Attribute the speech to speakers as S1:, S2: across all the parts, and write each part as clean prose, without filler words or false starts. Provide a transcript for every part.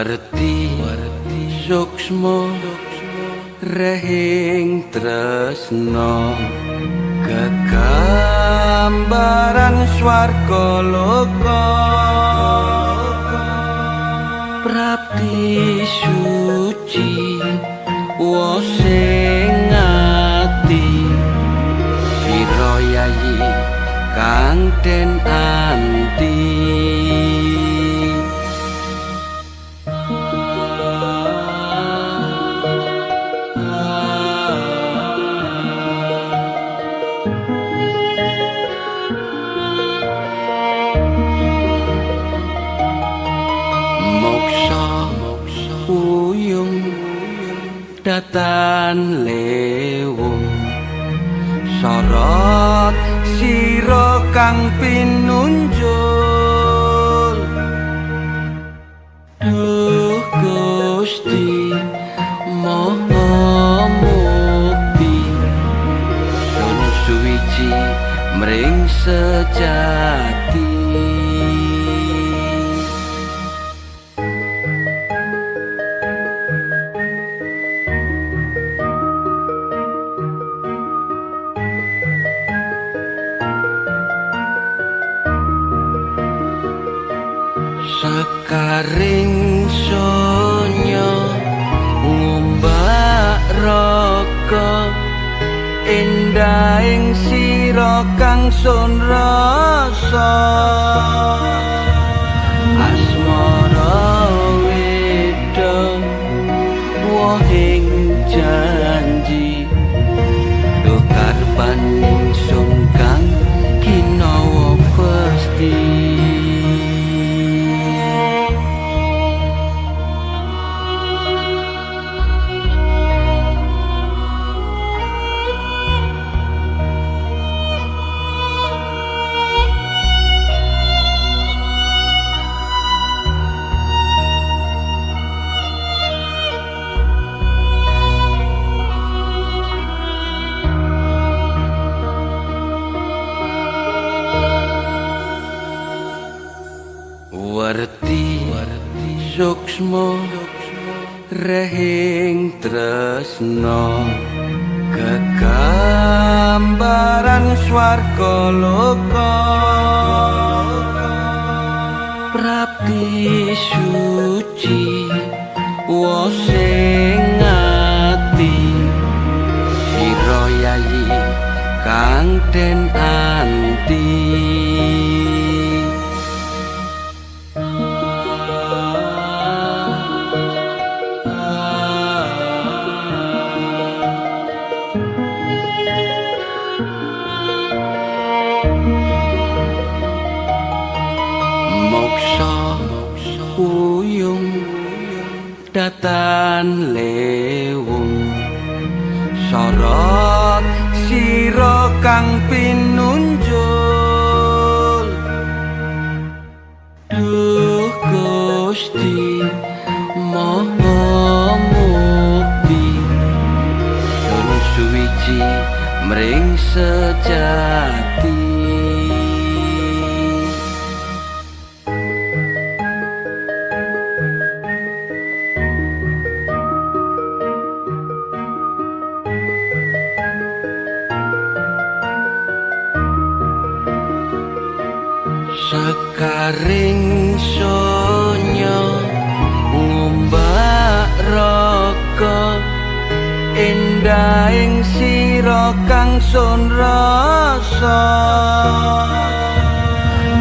S1: Werti suksma rehing tresna, gegambaran swarga loka. Prapti suci wosing ati, sira yayi kang den anti. Datan lewung sorot sira kang pinunjul. Duh Gusti Maha Mukti, sun suwiji mring sejati. Sekaring sonya ngumbak raga, endahing sira kang sun rasa. Asmara weda wohing janji, duh karepaning sun kang kinawa pesti. Werti suksma rehing tresna, gegambaran swarga loka. Prapti suci wosing ati, sira yayi kang den anti. Uyung datan lewung sorot sira kang pinunjul. Duh Gusti Maha Mukti, sun suwiji mring sejati. Sekaring sonya ngumbak raga, endahing sira kang sun rasa.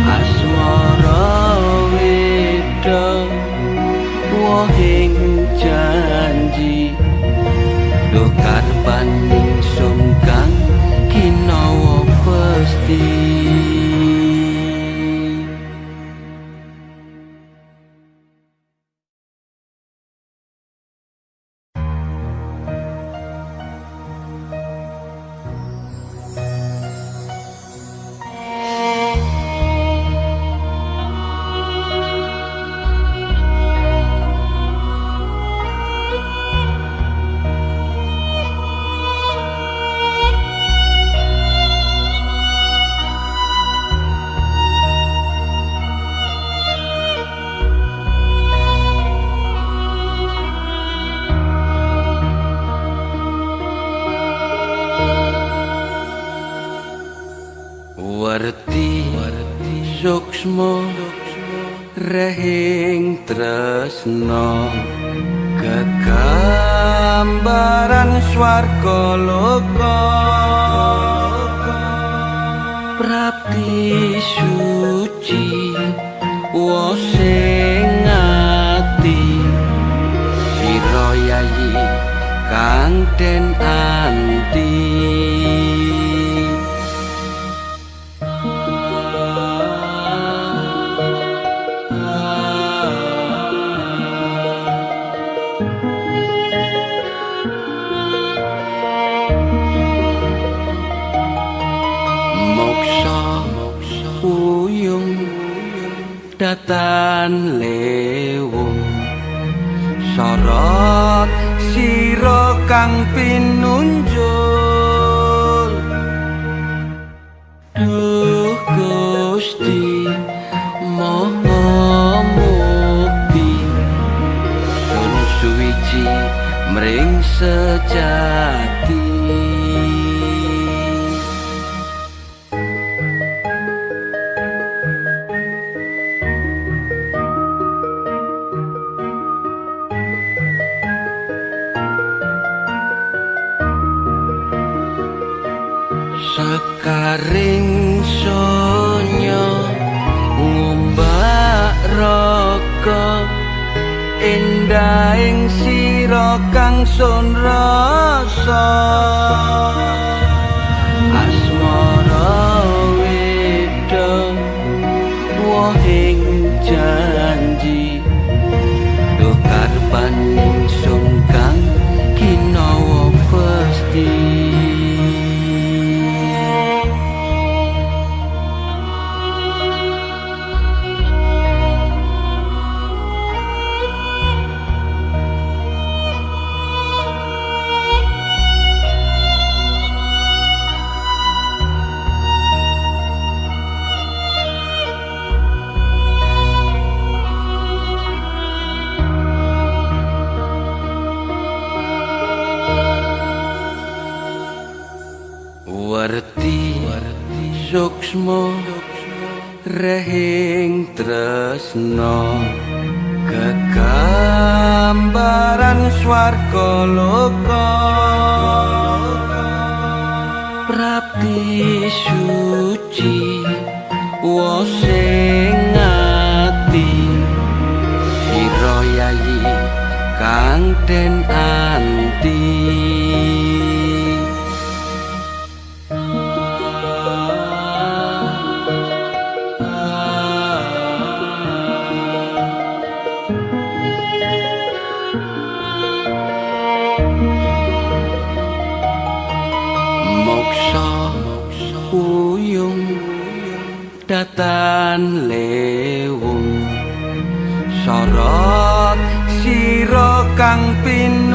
S1: Asmara weda wohing janji, duh karepaning sun kang kinawa pesti. Werti suksma rehing tresna kegambaran swarga loka prapti suci wosing ati sira yayi kang den anti. Datan lewung sorot sira kang pinunjul duh Gusti maha mukti sun suwiji mring sejati. Sekaring sonya ngumbak raga endahing sira kang sun rasa asmara weda wohing janji duh karepaning sun kang kinawa pesti. Werti suksma rehing tresna kegambaran swarga loka prapti suci wosing ati sira yayi kang den anti. Moksa uyung datan lewung sorot sira kang pinunjul.